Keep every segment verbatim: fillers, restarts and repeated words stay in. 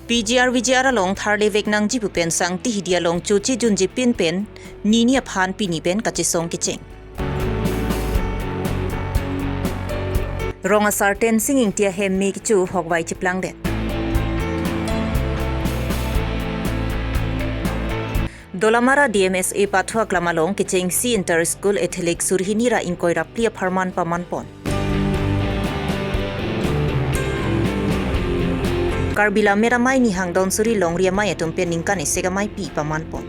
P G R V G R along tharle vek nangji pu pen Sangti Hidi along choche junje pin pen nini aphan pini pen kachesong kecheng. Rong asar Tensing Ingti ahem me kecho hokvai cheplangdet. Dolamara D M S A pathu aklam along kechengsi inter school athletic suri hini ra ingkoi ra phli apharman paman pon. Karbi Lammet Amei nihang don suri longri amei atum pen ningkan isi amei pi paman pon.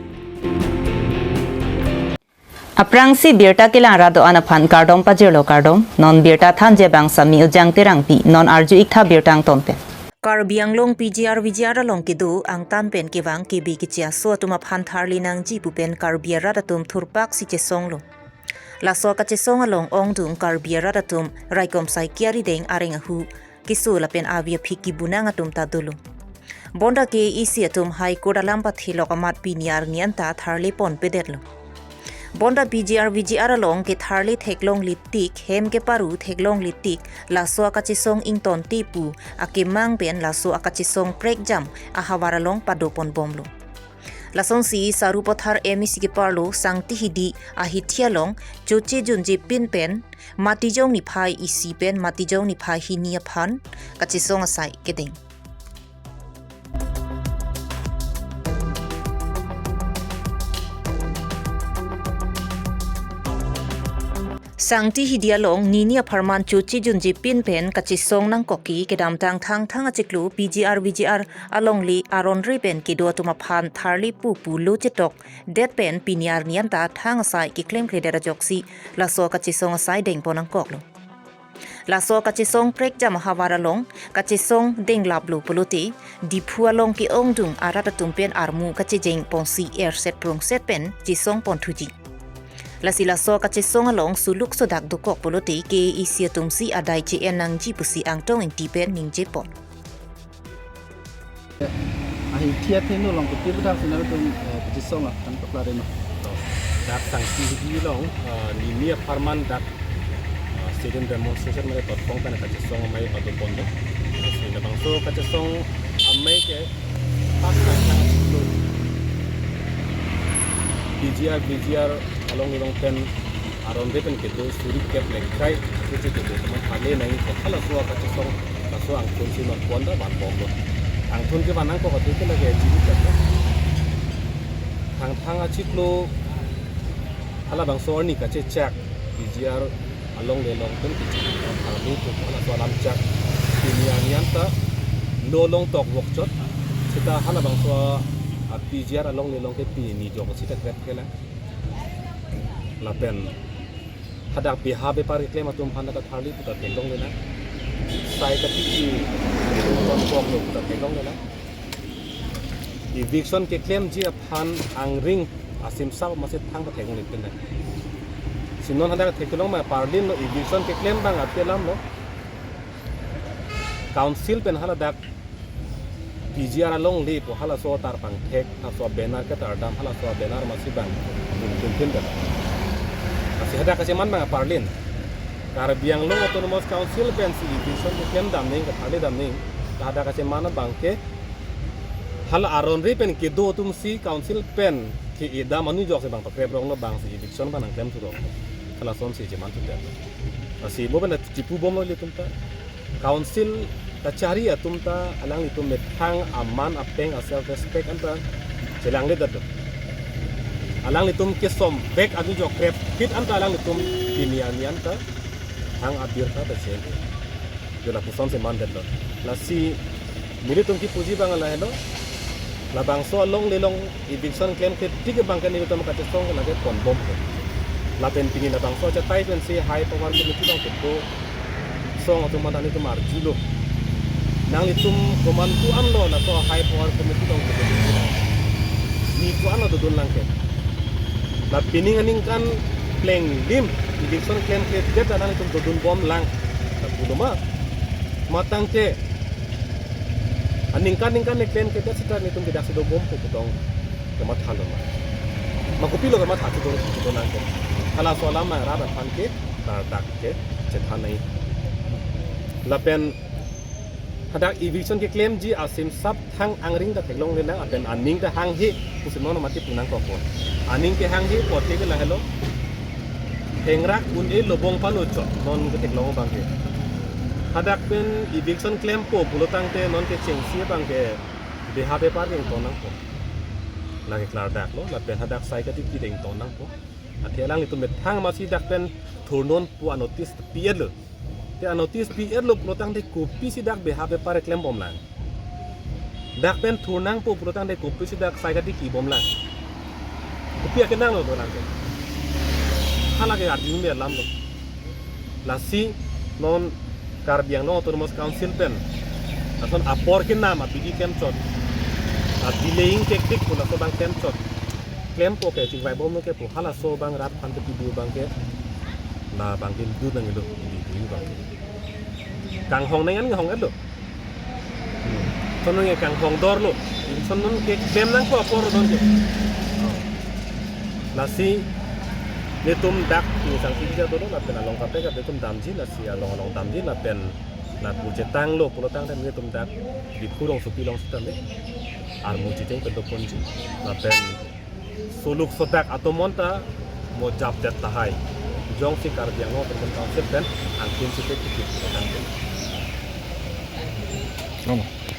Aphrangsi birta kelang rat do-an aphan kardom pajirlo, kardom. Non birta thanji abang Sami Ujang Terangpi, non arju iktha birta angton pen. Karbi Anglong P G R V G R along kedo angtan pen kevang kebe keche aso atum aphan tharle nangji pu pen Karbi arat atum thurpaksi chesonglo. Laso kachesong along ongdung Karbi arat atum raikom saiki arideng areng ahu keso lapen avi aphi kibunang atum ta dolo. Bonta K A A C atum High Court alam pathelok amat pini arni anta tharle ponpedetlo. Bonta P G R V G R along ketharle theklongle tik, hem keparu theklongle tik, laso akachesong ingtonte pu akemang pen laso akachesong prekjam ahavar along pado ponbomlo. Lasonsi Sarupathar M A C keparlo Sangti Hidi ahithi along choche junje pin pen Matijong niphai isi pen Matijong niphai hini aphan kachesong asai kedeng. Sangti Hidi along nini apharman choche junje pin pen kachesong nangkok ke kedamtang Thangthang achiklo P G R V G R alongle aronre pen kedo atum aphan tharle pu pulo chetok det pen pini arni anta thang asai keklemkledet ajoksi laso kachesong asai dengpon nangkoklo. Laso kachesong prekjam ahavar along kachesong denglaplo pulote Diphu along ke-ongdung arat atum pen armu kachejeng ponsi erset prungset pen chesong ponthuji. Lasi laso kachesong along suluk sodak dokok pulote K A A C atumsi adai che-en nangji pusi Angtong Ingti pen ningje pon. Ahithi athengno along kopi puthak si nangtum, eh, kachesong aphan paklare ma? Dak Sangti Hidi along, eh, nini apharman dak, eh, student demonstration mane totpong pen kachesong amei pado ponlo. Si labangso kachesong amei ke pas kachang P G R, V G R along irong pen aronre pen kedo suri kep lengkai, keche kedo teman pale nai, halaso akachesong, laso angthunsi non ponda vanbomlo. Angthun kevan nangkok athe ke lake jibit kep. Thangthang achiklo, halabangso arni kachechak, P G R alongle along pen kechak, thangthang tu halaso alam chak, pini arni anta lo along tok vokchot, seta halabangso a P G R alongle along ke pini jok seta krep kelang. Lapen hadak beha bepar keklem atum aphan ta tharle pu ta theklongle nang. Sai katiki atum aphan koklo pu ta theklongle nang. Eviction keklemji aphan angring asimsap masi thang ta theklongle pin nang. Si non hadak theklong ma parlin lo, eviction keklem abang api alam lo. Council pen haladak P G R alongle pu halaso tarpangthek, halaso banner ketardam, halaso banner masi abang dun dun dun dun. Lasi hadak kacheman abang parlin. Karbi Anglong Autonomous Council pensi eviction keklem dam ning, ketharle dam ning, ta hadak kacheman abang ke hala aronre pen kedo atumsi council pen ke-edam anu jok si abang pakrep ronglo, abangsi eviction abang nangklem thu ronglo. Halasonsi cheman thu det. Lasi mo pen chipubomlo ilitum ta. Council kachari atum ta alanglitum methang aman apeng a self respect anta chelangledet do. Alanglitum kesom bek anu jok krep phit anta alanglitum pini arni anta thang abirta ta cheng. Jo lapusonsi mandetlo. Lasi nelitum kipuji abang lahelo. Labangso alongle along eviction klemkle tik abang ke nelitum kachesong ke lake ponbom ke. Lapen pini labangso achatai pensi High Power Committee along kedo song atum aphan nelitum arjulo. Nanglitum komantu anlo laso High Power Committee along kedo? Ni ko-an lo dodun lang ke? La pining aningkan plenglim eviction klemkledet ta nanglitum dodunbom lang. La pulo ma? Matang ke aningkan ningkan ne klemkledet seta nelitum kedaksi dobom pu putong kemathalo ma? Ma kopilo kematha chedon chedon nang ke? Halaso alam ma rat aphan ke tardak ke chethan nai. Lapen Hadak eviction keklemji asim sap thang angring ta theklongle nang, lapen aning ta hanghe pusi non mati pu nangkokpo. Aning kehanghe pu athe ke lahelo. Hengrak un-e lobong palo chot non ketheklong abang ke. Hadak pen eviction klempo pulotangte non kechengsi abang ke beha bepar ke ington nangpo. Lake klardaklo, lapen hadak sai katiki ta ington nangpo. Athe alanglitum methang masi dak pen thurnon pu anotice pi-etlo. Te anotice pi-etlo pulotangte kopisi dak beha bepar keklembomlang. Dak pen thur nangpo pulotangte kopisi dak sai katiki bomlang. Kopi akenanglo dolang ke. Halake arjumbe alamlo. Lasi non Karbi Anglong Autonomous Council pen lason apor kenam abidi klem chot, a delaying tactic pu laso abang klem chot. Klempo ke chingvaibomlo ke pu halaso abang rat aphan te pidu abang ke. Labang ke dun nanglo, pidu abang ke. Kanghong nang an kanghong-etlo. Hmm. Lason nang kanghong dorlo. Lason non keklem nangpo apor non ke. Oh. Lasi nelitum dak ingsangsi ja dolo lapen along kaprek kaprek atum damji, lasi along along damji lapen lapu chetanglo pulotangte nelitum dak Diphu rongsopi along sitame armu checheng pen doponji lapen soluk sodak atomon ta mo japdet tahai. Jongsi Karbi Anglong Autonomous Council pen angkin site kipit.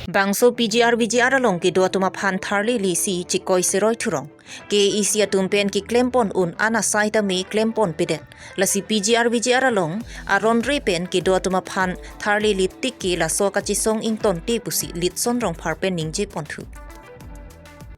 Bangso P G R V G R along kedo atum aphan tharlilisi chekoi seroi thurong. K A A C atum pen keklempon un-an asai tame klemponpedet. Lasi P G R V G R along aron re pen kedo atum aphan tharlili tik ke laso kachesong ingtonte pusi Litson Rongphar pen ningjeponthu.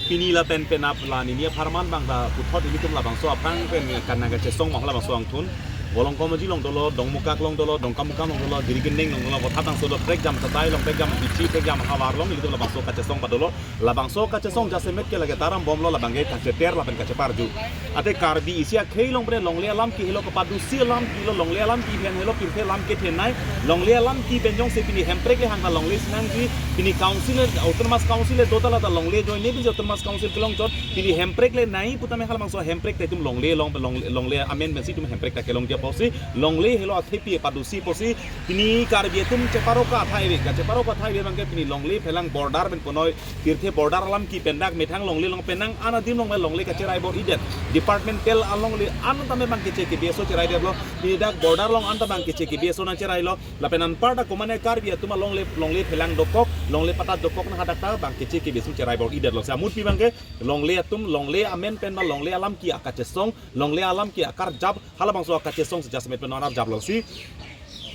Pini lapen penap la nini apharman abang ta puthot ilitum labangso aphrang pen kanang kachesong abang labangso angthun. Volongkom Aji along dolo, Dongmukak along dolo, Dongkamukam along dolo, Jirikindeng along dolo, Vothatvangso dolo, prekjam Tatai along, prekjam Bichi, prekjam Havar along, ilitum labangso kachesong padolo. Labangso kachesong jasemet ke lake ta rambomlo, labang ke kacheter lapen kacheparju. Ate Karbi isi akhei along pen longle alam ke helo, kepadusi alam ke lo, longle alam ke pen helo, pirthe alam kethenei, longle alam ke pen jongsi pini Hemprek le hangta longle sinangji, pini council le, Autonomous Council le dota lata longle ajoine pini Autonomous Council kelong chot, pini Hemprek le nai putame halabangso Hemprek ta itum longle along, longle, longle amen pensi itum Hemprek ta kelongji apotsi, longle helo athepi padusi apotsi, pini Karbi atum cheparo kathai ave, kacheparo kathai ave abang ke pini longle phelang border pen punoi, pirthe border alam ke pen dak methang longle along pen nang an adim along longle kacherai bor-idet. Departmental alongle an tame abang ke che ke B S O cheraidetlo. Pini dak border along an ta abang ke che ke B S O nangcherailo. Lapen anparta komane Karbi atum alongle, longle phelang dokok, longle patat dokok nang hadak ta abang ke che ke B S O cherai bor-idetlo. Si amutpi abang ke longle atum, longle amen pen ba longle alam ke akachesong, longle alam ke akarjap, halabangso akachesong si jasemet pen non arjaplo si.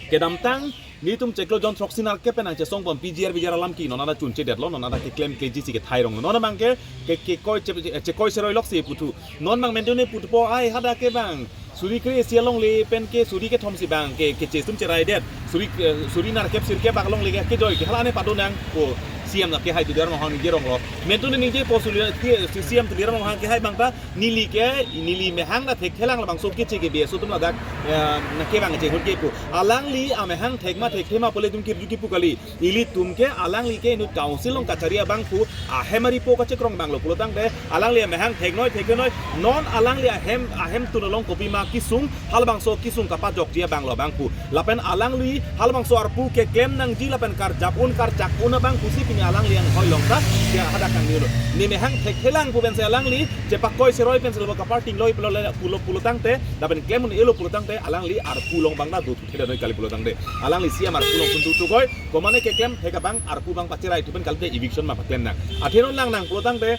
Kedamtang nelitum chiklo jon throksi nerkep pen nangchesongpon P G R V G R alam ke non ada chunchedetlo, non ada keklem keji si kethairong. Non abang ke, ke, kekoi che, chekoi seroi lok si puthu. Non abang mentune puthupo ai hadak ke abang suri kre-isi alongle pen ke suri kethom si abang ke, keche sum cheraidet. Suri, eh, suri nerkep sirkep abang alongle ke kejoi ke hala ne pado nang ko C M na kehai Tuliram Ronghang ningjeronglo. Mentune ningjepo suri ke C M Tuliram Ronghang kehai abang ta neli ke, neli mehang ta thekthelang labangso keche ke B S O atum ladak, eh, nangkevang chehun ke pu. Alangli amehang thek ma thekthe ma pu le itum kirju kipu kali. Ilitum ke alangli ke inut council along kachari abang pu ahem aripo kachekrong abanglo pulotangte alangli amehang theknoi theknoi non alangli ahem, ahemtun along kopima kesung, halabangso kesung kapajokji abanglo abang pu. Lapen alangli halabangso arpu keklem nangji lapen karjap un karchak un abang pusi pini alangli anghoi along ta ke hadak kangni lo. Ne mehang thekthelang pu pensi alangli chepakoi seroi pensi lo kaparting loi pulo, pulo, pulotangte, lapen klem un-elo pulotangte, alangli arpu along abang ta dothu thedenoi kali pulotangte. Alangli C M arpu along pun dothu koi, komane keklem thek abang arpu abang pacheraithu pen kalite eviction ma paklem nang. Athe non lang nang pulotangte,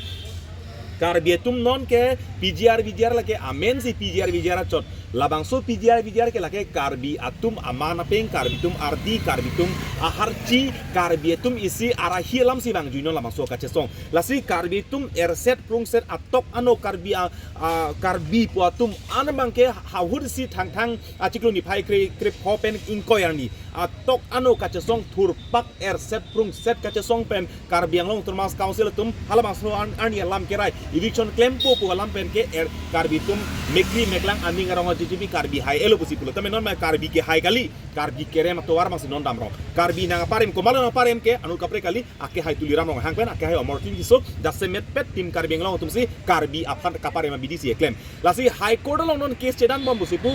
Karbi atum non ke P G R V G R lake amen si P G R V G R achot. Labangso P G R V G R ke lake Karbi atum aman apeng, Karbi atum ardi, Karbi atum aharchi, Karbi atum isi arahi alam si vangjuinon labangso kachesong. Lasi Karbi atum erset prungset atok ano Karbi a, a, Karbi pu atum an abang ke hahut si Thangthang achiklo niphai kre, krepho pen ingkoi arni atok ano kachesong thurpak erset prungset kachesong pen Karbi Anglong Autonomous Council atum halabangso an, arni alam kerai eviction klempo pu alam pen ke er Karbi atum mekri meklang aning arong aji jibi Karbi hai-elo pusi pulo. Tame non ma Karbi kehai kali, Karbi kerem atovar abang si non damrong. Karbi nang aparem, komatlo nang aparem ke anut kaprek kali, akehai Tuliram Ronghang pen, akehai Amartyun Tisso, jasemet pet tim Karbi Anglong atum si Karbi aphan kaparem abidi si eklem. Lasi High Court along non case chedanbom pusi pu.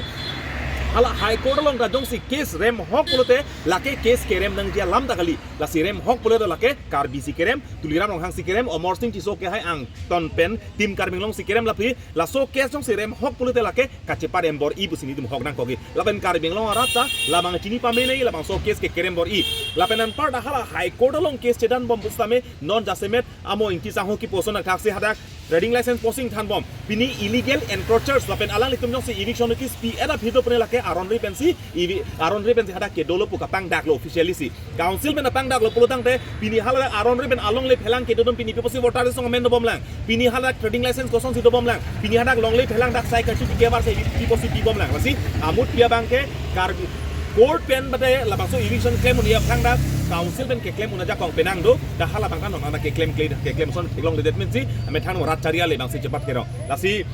Hala High Court along ta jongsi case remhok pulote lake case kerem nangji alam ta kali. Lasi remhok pulote lake Karbi si kerem, Tuliram Ronghang si kerem, Amarsing Tisso kehai angton pen Team Karbi Anglong si kerem, lapen laso case jongsi remhok pulote lake kachepar-em bor-i pusi nelitum hok nangkokji. Lapen Karbi Anglong arat ta labang chini pame nangji, labangso case kekerem bor-i. Lapen anparta hala High Court along case chedan bom pusitame non jasemet amo Ingti Sangho kipu ason athaksi hadak trading license posing than bom. Pini illegal encroachers lapen alanglitum jongsi eviction notice pi-et aphi do pune lake aron ri pensi, evi-, aron ri pensi hadak kedolo pu kapangdaklo officially si. Council pen apangdaklo pulotangte pini hala aron ri pen alongle phelang kedo atum pini pi apotsi voter list along amen dobomlang. Pini hala trading license kosonsi dobomlang. Pini hadak longle phelang dak sai kachi tike bar sai pi apotsi pibomlang. Lasi amut pi abangke Karbi court pen bade labangso eviction klem un-e aphrang dak council pen keklem un-e ajakong penang do, dak halabang kan nang keklemkle, keklem ason theklongledet mensi amethang rat chari ale bangsi chepat kerong. Lasi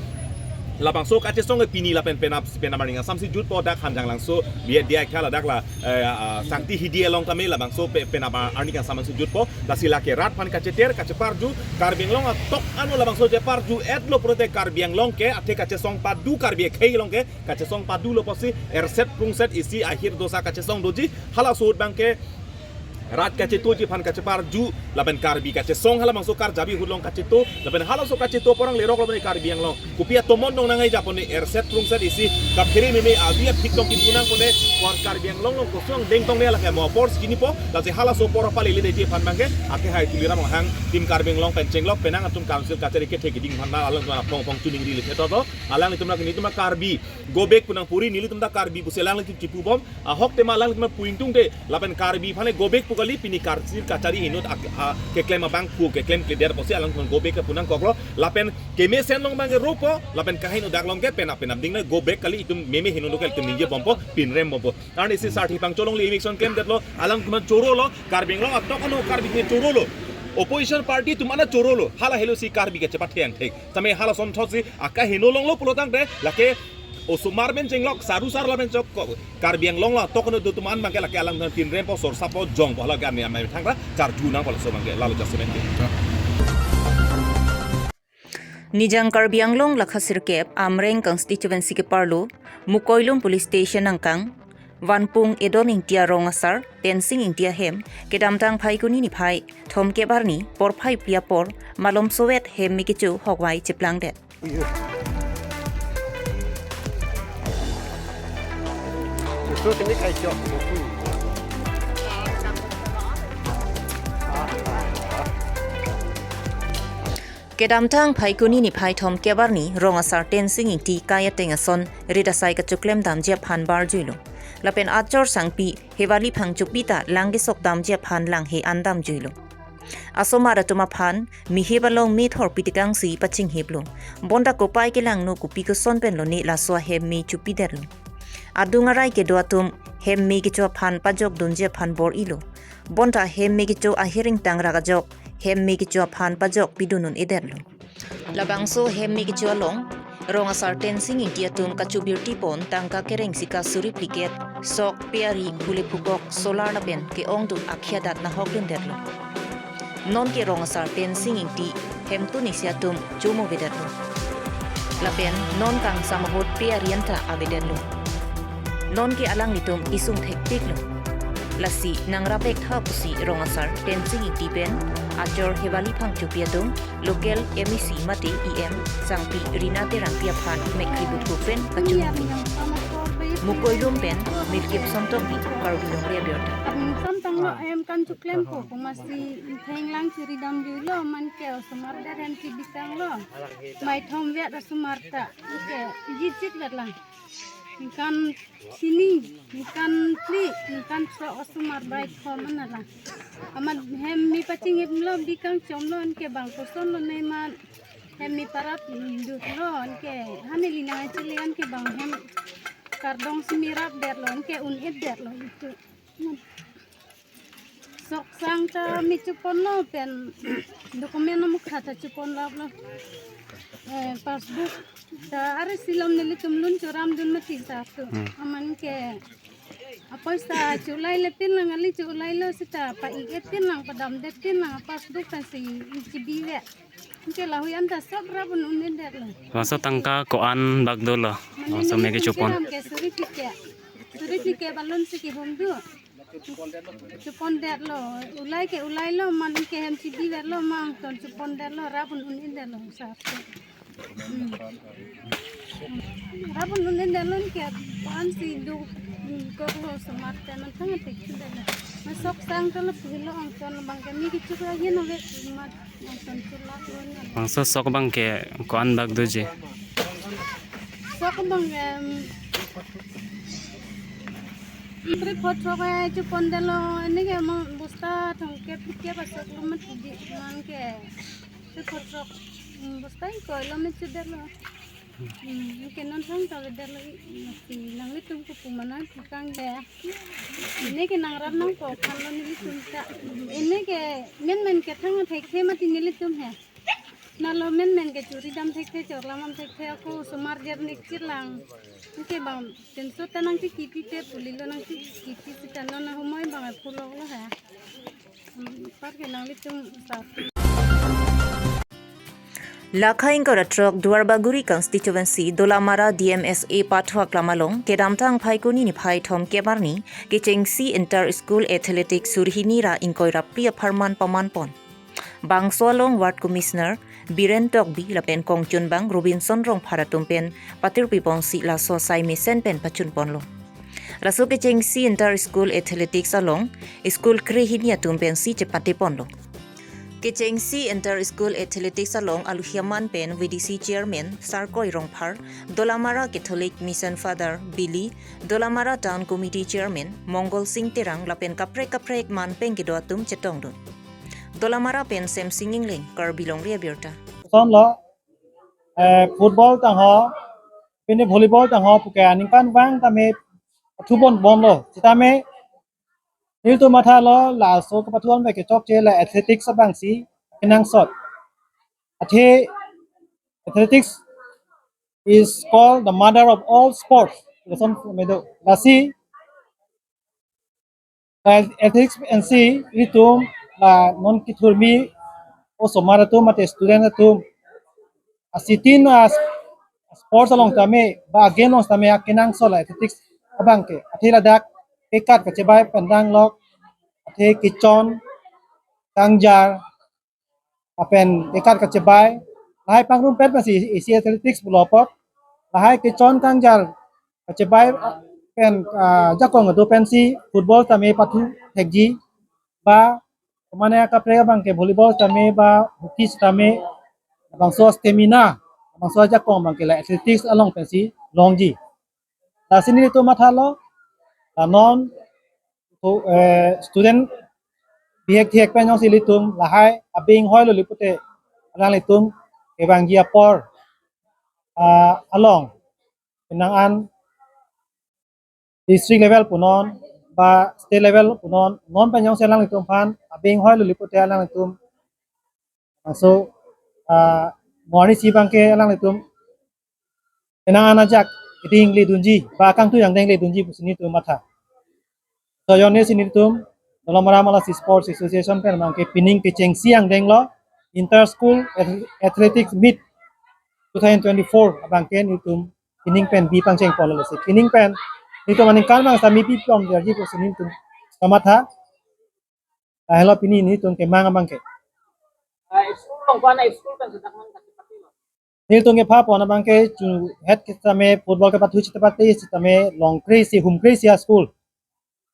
labangso kachesong ke pini lapen penap, penap arni ingsamsi jutpo dak Hanjanglangso, dia, dia khala dak la, eh, ah, Sangti Hidi along tame labangso pe-, penap arni ingsamsi jutpo. Lasi lake rat aphan kacheter, kacheparju, Karbi Anglong atok ano labangso cheparju-etlo pulote Karbi Anglong ke, athe kachesong padu Karbi akhei along ke, kachesong padulo pusi, erset prungset isi ahir dosa kachesong doji, halaso ahut abangke rat kachetoji aphan kacheparju, lapen Karbi kachesong halabangso karjabi ahut along kacheto, lapen halaso kacheto porang lerok lapen Karbi Anglong kopi atomon dong nangai japon ne erset prungset isi kaphere meme avi aphit tong kipu nangpo ne, por Karbi Anglong along kosong dengtong ne lake mo apor si chinipo, lasi halaso apor apaleledetji aphan abangke, akehai Tuliram Ronghang Team Karbi Anglong pen chenglok penang atum council kachari kethe keding aphan alanglitum apong apong chuning ri le theto to, alanglitum la nelitum la Karbi, go back pu nangpuri, nelitum ta Karbi pusi alanglitum chipubom, ahok tema alanglitum pu ingtungte, lapen Karbi aphan le go back pu kali, pini karjir kachari henut ak-, a, keklem abang pu keklemkledet pusi alanglitum go back pu nangkoklo, lapen kemesen along abangke ropo, lapen kaheno dak along ke penap penap ding le go back kali, itum meme henut local itum ningje bompo, pinrem bompo. Arnisi sarthi pangcholongle eviction klemdetlo, alanglitum chorolo, Karbi Anglong atok ano Karbi ke chorolo. Opposition party atum ana chorolo, hala helo si Karbi kachepathe angthek. Tame halason thotsi akaheno longlo pulotangte, lake osomar pen chenglok, saru sar lapen chok ko, Karbi Anglong la atok ano do atum an abangke lake alanglitum pinrempo, sorsapo, jongpo, hala garni amethang ra charju nangpo laso abangke, lalo jasemet ke. Nijang Karbi Anglong lakha sirkep Amreng constituency keparlo Mukoilum Police Station angkang Vanpung Edon Ingti arong asar Tensing Ingti ahem kedamtang Phaikuni niphai thomkep arni porphai phli apor malom sowet hem me kecho hokvai cheplangdet. Usu sini kai chok. Kedamtang Phaikuni niphai thomkep arni rong asar Tensing Ingti kai ateng ason rit asai kachoklem damji aphan barjuilo. Lapen achor sangpi Hewali Phangchopi ta lang kesok damji aphan langhe an damjuilo. Asomar atum aphan mihip along methor pitikangsi pachinghiplo. Bonta kopai kelangno kopi koson penlo ne laso ahem me chopidetlo. Adung arai kedo atum hem me kecho aphan pajok dunji aphan bor-ilo. Bonta hem me kecho ahiring tang rak ajok hem me kecho aphan pajok pidun un-edetlo. Labangso hem me kecho along rong asar Tensing Ingti atum kachobirti pon tangka kereng sika suri phliket, sok, pe ari, phule phukok, solar lapen ke-ongdung akhia adat nahok dundetlo. Nonke rong asar Tensing Ingti hemtun isi atum chomovedetlo. Lapen non kangsam ahut pe ari anta avedetlo. Nonke alanglitum isung thektiklo. Lasi nangrap-ektha pusi rong asar Tensing Ingti pen achor Hewali Phangchopi atum local M E C mate E M sangpi Rina Terangpi aphan mekkri buthu pen kachunpi. Mukoilum pen Milkip Somtokbi, Karbi Longri Abirta. Samtang lo em kan choklempo, komasi thenglang chiri damjuilo, manke osomar daren chibitanglo. Mai thomvet osomar ta. Oke, jijik vetlang. Ningkan sini, ningkan phli, ningkan so osomar bai thom anala. Amat hem me pachinghiplo, bikang chomlo, anke bang kosonlo ne ma hem me parap dutlo, anke hani lina chili anke bang hem kardom simi rapdetlo, anke un-edetlo itum. Sok sang ta me choponlo pen document amukha ta choponlaplo. Eh, passbook ta ari silom nelitum lun choramdun mati sa tu. Hmm. Aman ke Apoisa chulai le pin lang, ali chulai lo seta pa-ik-et pin lang, padamdet pin lang, passbook pensi chibi ve. Anke lahui anta sop rapun un-edetlo. Bangso tangka ko-an bak dolo? Mane bangso neli meke chupon. Ram ke suri phli ke. Suri phli ke balun si kihum do. Chupondetlo. Ulai ke ulai lo, man ke hem chibi vetlo, man ton chupondetlo, rapun un-edetlo sap. Hmm. Rapun un-edetlo ke, pan si do, hmm, koklo osomar ta non thang atik chudetlo. Masok sang tolo puhilo angton bang ke mi kichuk lagi no ve, mat angton chulak lo na. Bangso sok bang ke ko-an bak doji? Sok bang ke, em, tri phot sok, eh, chupondetlo, ini ke mo bosta thongkep kep asok lo mat di man ke. Tri phot sok, mm, bosta ingkoi lo me chudetlo. Mm, anke non thang ta vedetlo i, masi nanglitum kopu mana kang de. Ini ke nang rat nang ko kan lo nelitum ta. Ini ke menmen ke thang thekthe mati nelitum he. Nalo menmen ke churi dam thekthe, chorla dam thekthe, ako osomar jer nik chirlang. Anke bang tenso ta nangchikipi te pulilo nangchikipi seta non na humoi bang pulok lo he. Hmm, par ke nanglitum sap. Lakha ingkoi ra throk Duarbagori constituency Dolamara D M S A pathu aklam along kedamtang Phaikuni niphai thomkep arni kechengsi inter school athletics surhini ra ingkoi ra phli apharman pamanpon. Bangso along ward commissioner Biren Tokbi lapen kongchunbang Robinson Rongphar atum pen patirpiponsi laso asai mesen pen pachunponlo. Laso kechengsi inter school athletics along school krehini atum pensi chepateponlo. Kechengsi inter school athletics along aluhi aman pen V D C chairman Sarkoi Rongphar, Dolamara Catholic Mission Father Billy, Dolamara Town Committee Chairman Mongol Sing Terang lapen kaprek kaprek man pen kedo atum chetongdun. Dolamara pen Semsing Ingleng, Karbi Longri Abirta. Son lo, eh, football tangho, pini volleyball tangho puke aningkanvang tame thubon bomlo. Sitame nelitum mathalo laso kepathuan bai kechokche la athletics abangsi kenangsot. Athe athletics is called the mother of all sports. Lason medo. Lasi athletics pensi nelitum la non kethurmi osomar atum mate student atum asitin as sports along tame ba game along tame akenangsot la athletics abangke. Athe ladak kekat kachebai pen danglok, athe kechon kangjar, lapen kekat kachebai, lahai pangrumpet pensi isi athletics pulo apot, lahai kechon kangjar kachebai, ah, pen, ah, ajakong kedo pensi football tame pathu thekji, ba mane kaprek abangke volleyball tame ba hockey tame, bangso stamina, bangso ajakong abangke la athletics along pensi longji. Lasi nelitum mathalo, la non, eh, student bihek thihek pen jongsi nelitum lahai abeng hoilo li pute alanglitum kevangji apor, ah, along penang an district level punon ba state level punon, non pen jongsi alanglitum aphan abeng hoilo li pute alanglitum. So, ah, mo arnisi abangke alanglitum penang an ajak keding le dunji, ba kangtui angdeng le dunji pusi nelitum matha. So, jongsi nelitum Dolamara Malasi Sports Association pen abangke pining kechengsi angdeng lo inter school ath-, athletics meet two thousand twenty-four abangke nelitum pining pen bi pangchengponlo si. Pining pen nelitum aningkanvang sami pipom derji pusi nelitum kamatha. Lahelo pini nelitum kemang abangke. Ah, school along ko-an a-school pen sedang nang kati pati lo. Nelitum kepapon abangke chu het ke sitame football kepathu chitapati sitame longkre isi humkre isi a-school.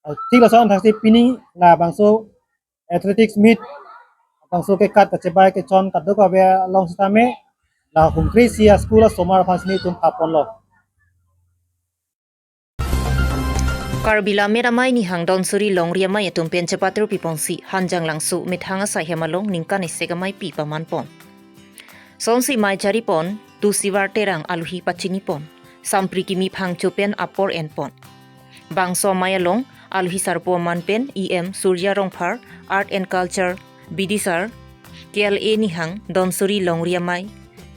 Ah, thik lason thangsi pini labangso athletics meet, bangso kekat kachebai kechon kadokave along sitame la humkre isi a-school asomar aphansi nelitum paponlo. Karbi Lammet Amei Nihang Donsuri Longri Amei atum pen chepatirpiponsi Hanjanglangso methang asai hem along ningkan isi amei pi pamanpon. Sonsi mei charipon Tusivar Terang aluhi pachinipon, Sampri Kimi Phangcho pen apor enpon. Bangso amei along aluhi sarpo aman pen E M Surya Rongphar, Art and Culture, Bidisar, K L A Nihang Donsuri Longri Amei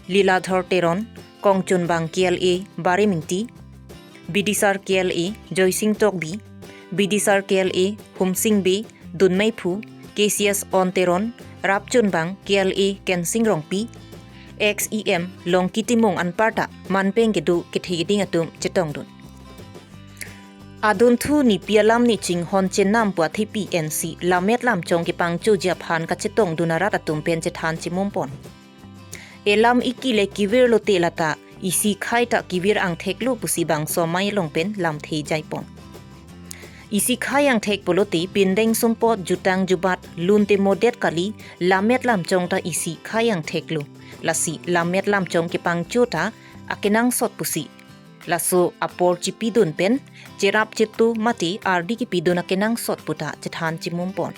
Liladhor Teron, kongchunbang K L A Barem Ingti, Bidisar K L A Joysing Tokbi, Bidisar K L A Humsing Bey, Dunmeiphu, K C S On Teron, Rapchunbang K L A Kensing Rongpi, Ex E M Longki Timung anparta manpeng kedo kethe keding atum chetongdun. Adunthu nipi alam ni chinghon chenam pu athepi N C lammet lamchong kepangchoji aphan kachetongdun arat atum pen chethan chimumpon. Elam iki le kevir lote lata isi khai ta kevir angthek lo pusi bangso amei along pen lamthe jaipon. Isi khai angthek pulote pindeng sumpot jutang jubat lun te modet kali, lammet lamchong ta isi khai angthek lo. Lasi lammet lamchong kepangcho ta akenangsot pusi laso apor chipidun pen cherap chetu mate ardi kipidun akenangsot pu ta chethan chimumpon.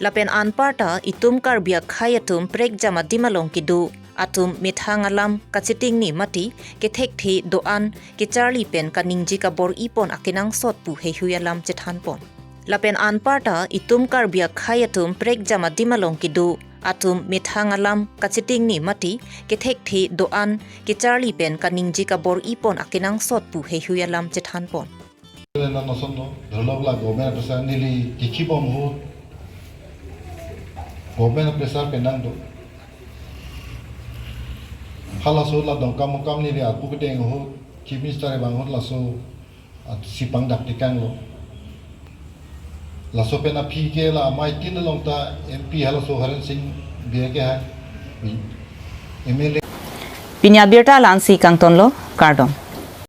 Lapen anparta itum Karbi akhei atum prekjam adim along kedo atum methang alam kachetingni mate kethekthe do-an kecharli pen kaningje kabor-ipon akenangsot pu heihui alam chethanpon. Lapen anparta itum Karbi akhei atum prekjam adim along kedo atum methang alam kachetingni mate kethekthe do-an kecharli pen kaningje kabor-ipon akenangsot pu heihui alam chethanpon. Nana noson do, dholok la government officer neli kichi bom ahut, government officer penang do. Halaso la Dongkamukam neli arpu kedeng ahut, Chief Minister abang ahut laso, ah, sipang dak tikang lo. Laso pen aphi ke la amei tin along ta M P halaso Haren Sing Bey ke hai, M L A. Pini abirta la-ansi kangtonlo, kardom.